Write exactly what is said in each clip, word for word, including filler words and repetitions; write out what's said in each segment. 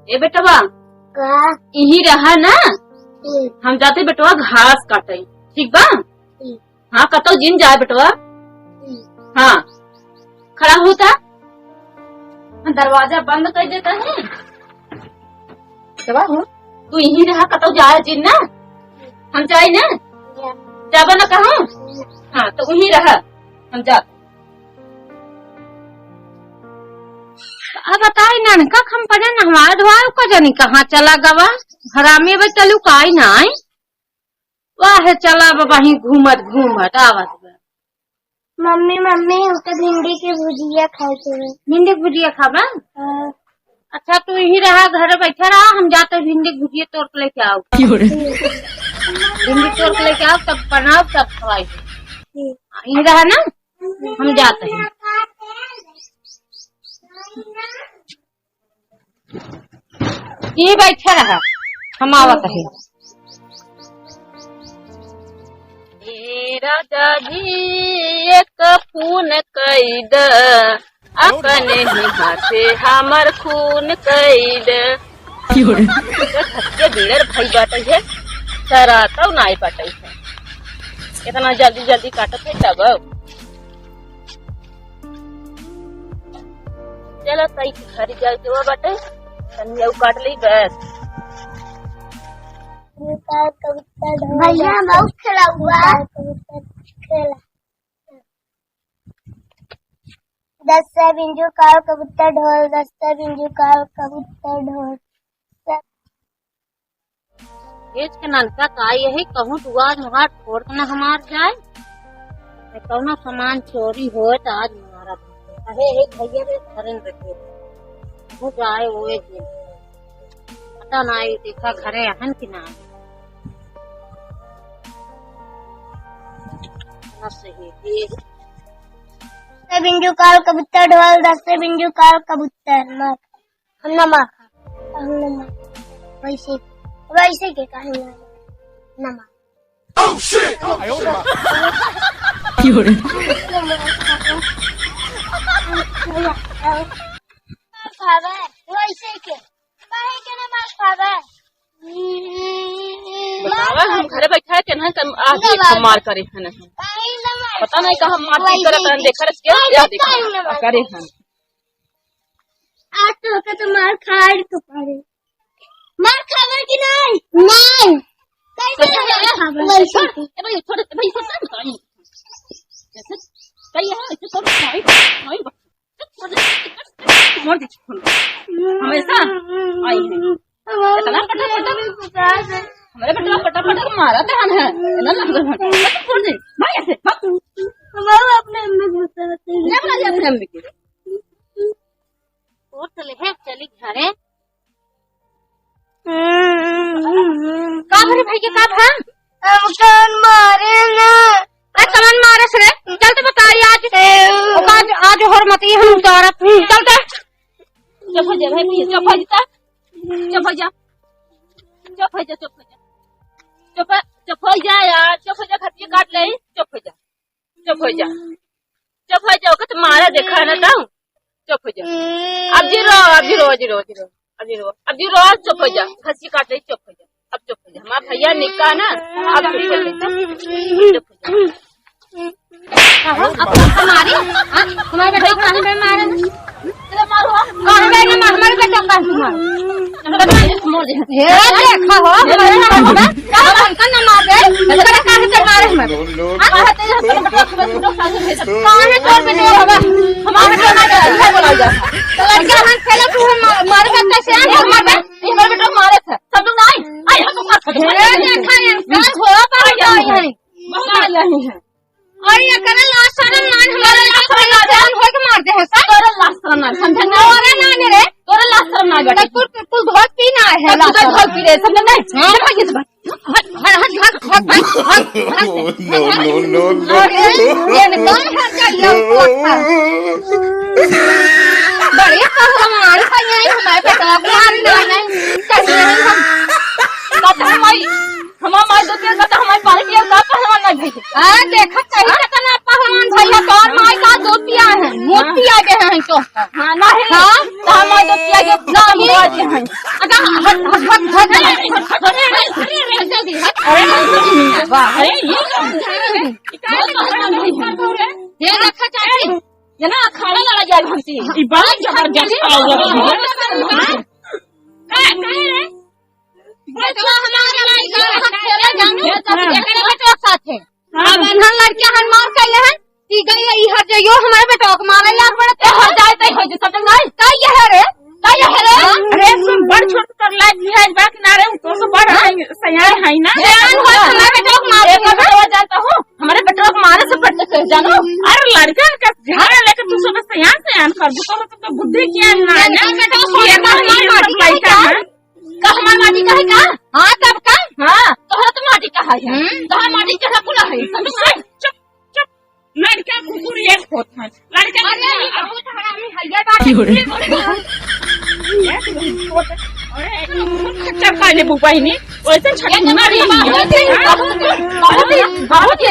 ए बेटवा, का? इही रहा ना? हम्म। हम जाते बेटवा घास काटे, ठीक बा? हम्म। हाँ, कतौ जिन जाए बेटवा। हम्म। हाँ, खड़ा होता, दरवाजा बंद कर देता है। बेटवा हो, तू इही रहा, कतौ जाए जिन ना, हम जाए ना, जाबा ना कहूँ। हाँ, तो उही रहा, हम जाते। अब बताई, ननका खम्पने नहवा धोआ, का जानी कहाँ चला गवा। हरामी बे चलू काई नाई। वाह, चला बा वहीं घूमत घूमत आवत बा। मम्मी, मम्मी, हमके भिंडी के भुजिया खाए के बा। भिंडी के भुजिया खाबा? हाँ। अच्छा, तू यहीं रहा, घर बैठा रहा, हम जाते भिंडी के भुजिया तोड़ के लेके आओ। क्यों रे? भिंडी तोड़ के लेके आओ, तब बनाओ, तब खवाई। ठीक। यहीं रहा ना? हम जाते हैं। ई बैठे रहा, हम आवत हैं। ए राजा जी, एक फोन कई द, अपने ही हाथे हमर खून कई द। क्यों रे? ये बिगड़ भई बाटे है, सरातौ नाई बाटे है। इतना जल्दी जल्दी काटत है तब। चलो, तई के घरे जाए के बा बाटे, तनी अउ काट ली बस। भैया, बहुत खेला हुआ। दस से बिंजू काल कबूतर ढोल, दस से बिंजू काल कबूतर ढोल। भेज के ननका का यही कहूँ दुआर मुहार छोड़ के ना हमार जाए। कौनो सामान चोरी होए तो आज मारा। अहे, हे भैया रे, घरे में रखे। वो जाए, वो एक दिन। पता ना, ये देखा घरे आहन कि ना। बस ये, ये। दस से बिंजू काल कबूतर ढोल, दस से बिंजू काल कबूतर मार। हम ना मार खा, हम ना मार। वैसे, वैसे के काहे ना? ना मार। Oh, shit! क्यों रे? मार खावे, वैसे के। काहे के ना मार खावे? बतावा, हम घरे बैठा है, तेनहन कम आ गए, हम मार करे है नहीं। पता नहीं कहाँ मार पीट करत रहन, देखा रहे क्या, क्या देखा? करे हैं। आज तो होता तो मार खाड़ के पड़े। मार खावे कि नहीं? नहीं। कैसे मार खावे? वैसे। ए भाई, छोड़, ए भाई, छोड़, छोड़, छोड़। जैसे, सही है, ऐसे छोड़, नहीं, नहीं, छोड़ दे, छोड़ दे, छोड़ दे। हमेशा आई है। इतना पटा पटा। हमारे बेटवा पटा पटा मारा तो हम है। इतना लग रहा है। छोड़ दे, भाई, ऐसे, भाग। हम अपने अंदर घुस जाते हैं। ले, अपने अंदर के। और चले हैं, चली घरे। का भरे भाई के, का भा? हमका मारे ना। आ, कमन मारे से रे? चल तो बताई आज। ओका आज, आज होर मती हम उतारत। चल तो। चुप हो जा भाई, चुप हो जा। चुप हो जा। चुप हो जा, चुप हो जा। चुप, चुप हो जा यार, चुप हो जा, खटिया काट ले, चुप हो जा। चुप हो जा, चुप हो जा, ओके तो मारा देखा ना तो, चुप हो जा। अब जी रो, अब जी रो, अब जी रो, अब जी रो, अब जी रो, अब जी रो, चुप हो जा, खसी काट रही, चुप हो जा, अब चुप हो जा। हमारा भैया निका ना, अब चुप हो जा, चुप हो जा। कहो, अब तो हमारी, हाँ, हमारे बेटे को कहीं पे मारे ना। तेरा मारो, हाँ। कहाँ गए ना, हमारे बेटे को कहाँ से मारो? तेरा बेटे को मार दे। हे, देखा हो, हमारे ना, हमारे ना, कहाँ हमका ना मार दे? तेरा कहाँ से मारे हमें? हाँ? कहाँ से तोर बेटे को हमें? हमारे बेटे को मार दे, इधर बोला जा। तो लड़का हम खेला, तू हम मार, मारे का कैसे है? हम मार दे। ये हमारे बेटे को मारे थे। सब लोग ना आए। आए, हम तो मार खा दे। हे, देखा, ये कल हो, पर आ जाओ यहाँ। बहुत आ गया है। और ये करे लाज शरम नाई, हमारे लाज शरम नाई, जान होए के मार दे है, सर। तोरे लाज शरम नाई, समझे ना? तोरे नाई रे। तोरे लाज शरम नाई बेटा। कुल, कुल धोती ना है, लाज शरम। धोती रे, समझे नहीं? हाँ। देखो ये तो भाई। हट, हट, हट, हट, हट, हट, हट। No, no, no, no। अरे, ये निकाल हट जा, ये ऊपर था। बड़े पहलवान था, यही हमारे बेटा को मार डाला है। कहीं हम पता है भाई। हमार माई दो तीन का तो हमारे पार्टी और का पहलवान ना भेजे। हाँ, देखा कहीं हाँ? तक ना पहलवान भैया, तोर माई का दो पिया है, मोती आ गए हैं तो। हाँ, ना है। हाँ? तो हमारे दो पिया के ना ही। आ गए हैं। हट, हट, हट, हट, हट, हट, हट, हट, जल्दी हट। अरे, वाह। अरे, ये क्या है? ये देखा चाची, ये ना अखाड़ा लड़ा जाए हमसे। ई बहुत जबरदस्त औरत है। का, का है रे? बचवा हमार लड़ाई कर, हम खेले जाने, हाँ। एकरे बेटवा के साथे। हाँ। अब एनहन लड़किया हन मार कइले हन, कि गई है, ई हर जाइयो, हमारे बेटवा के मारे लाग बड़े, तो हर जाए, तो हो जे सटल जाए। का ये है रे? का ये है रे? अरे सुन, बड़ छोट कर लाग है, बा कि ना रे, उ तो से बड़ है, सयान है ना। सयान हो, हमारे बेटवा के मारे एकर ना। बेटवा जानता हो, हमारे बेटवा के मारे से बढ़ के जानो। अरे लड़का का झगड़ा लेके तू सब सयान, सयान कर दू, तो मतलब बुद्धि क्या है ना, ना, ये तो ये तो हमार माटी का है लड़का क्या? है। का हमार माटी का है का? हाँ, तब का? हाँ। तोहरा तो माटी का है। हम्म। तोहरा माटी का है, पूरा है। समझ में? चुप, चुप। लड़का कुकुर एक होत है। लड़का अरे, ये बहुत हरामी है, ये बात की हो रे? अरे, खच्चर खा ले बहिनी। वैसे ये छठी नंबर मारी ये बात है। है। बहुत ही, बहुत ही, बहुत ही।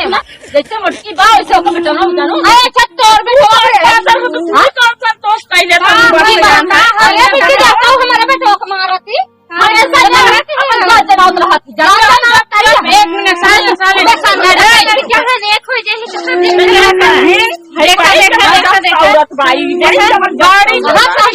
जैसे मोटकी बा, वैसे ओकर बेटवा ना जानो। अरे, अच्छा, तोर बेटवा है। हाँ? कौन सा दोस्त कह देता हाँ, हूँ, बस हाँ, जाना। हाँ, अरे, बिट्टी जाता हूँ, हमारे बेटवा को मारती। हाँ, अरे, सर, हाँ, अपन बात जनावत रहत। जाओ, जाओ, जाओ, जाओ, एक मिनट, साले, साले, साले, अरे, अरे, क्या है, देख हो जाए, तो सब देख रहे हैं। देखा, देखा, देखा, देखा। औरत बाई, देखा, गाड़ी, हाँ, हाँ, हाँ।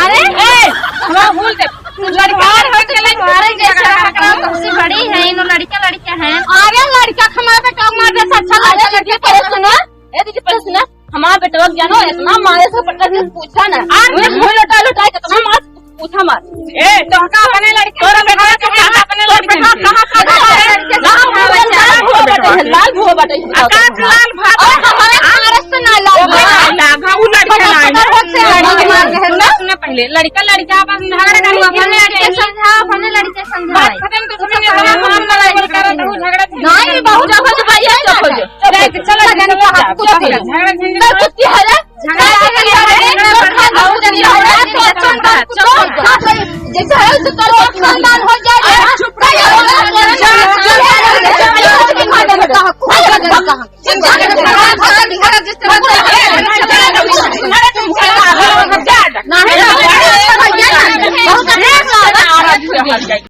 अरे, ए, हमारा भूल दे। तू लड़का, लड़का, लड़का, लड़का, लड़का, सबसे बड़ी है, इन्हों लड़का, लड़का है। अरे, लड़का, हमारा बेटवा मार दे, अच्छा, अच्छा, लड़का, लड़का, पहले सुनो। ए दीदी, पहले सुना, हमार बेटवा के जानो, इतना मारे से पटक के पूछा ना। आ, उन्हें मुंह लुटा लुटा के इतना मार, पूछा मार। ए, तो का अपने लड़के तोरा बेटवा के कहा अपने लड़के कहाँ, कहाँ, कहाँ, कहाँ, कहाँ, कहाँ, लाल भुआ बाटे, लाल भुआ बाटे। आ, का लाल भुआ? और हमारे भारत से ना लाल भुआ। लाल भुआ, वो लड़के ना आए। पकड़ से लड़के मार रहे हैं ना। सुना पहले, लड़का, लड़का अपन झगड़ा करी, अपने लड़के समझाओ, अपने लड़के समझाओ। बात खत्म तो सुनिए, हम लड़ाई करत हूँ, झगड़ा नहीं, बहुत ज्यादा भाई है, चुप हो जाओ। चल, चल, चल, चल, चल, चल, चल, चल, चल, चल, चुप की है रे? झगड़ा झगड़ा झगड़ा झगड़ा झगड़ा झगड़ा झगड़ा झगड़ा झगड़ा झगड़ा झगड़ा झगड़ा जैसे है उसे करो।